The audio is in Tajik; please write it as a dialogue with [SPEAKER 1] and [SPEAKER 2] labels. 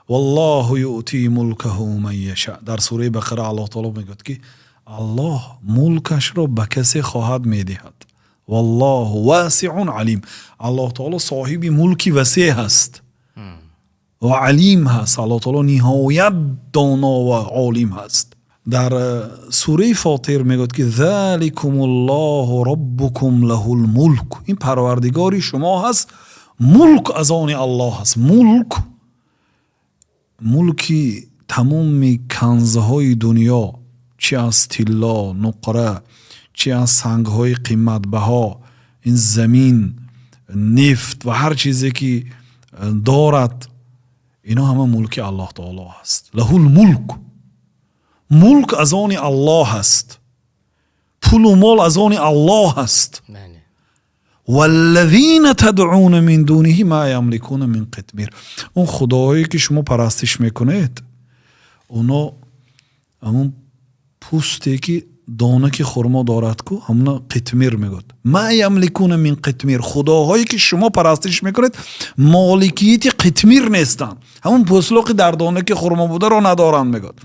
[SPEAKER 1] والله يؤتي ملكه من يشاء. Дар сураи Бақара Аллоҳ таоло мегӯяд, ки Аллоҳ мулкашро ба касе хоҳад медиҳад. والله واسع عليم. Аллоҳ таоло соҳиби мулки васеъ ҳаст ва алим ҳаст. Аллоҳ таоло ниҳоят доно ва олим ҳаст. Дар сураи Фотир мегӯяд, ки ذلكم الله ربكم له الملك. Ин парвардигори шумо ҳаст, мулк аз они Аллоҳ ҳаст. Мулк, мулки тамоми канзҳои дунё, чи аз тилло, нуқра, чи аз сангҳои қиматбаҳо, ин замин, нефт ва ҳар чизе ки дорад, ино ҳама мулки Аллоҳ таоло ҳаст. له الملك. Мулк аз они Аллоҳ аст, пулу мол аз они Аллоҳ аст. والذين تدعون من دونه ما يملكون من قطمير. Он худоҳое, ки шумо парастиш мекунед, оно ҳамун пӯсте, ки донаки хурмо дорад ку, ҳамуна қитмир мегӯяд. ما يملكون من قطمير. Худоҳое, ки шумо парастиш мекунед, моликияти қитмир нестанд, ҳамун пӯслоқи дар донаки хурмо бударо надоранд, мегӯяд.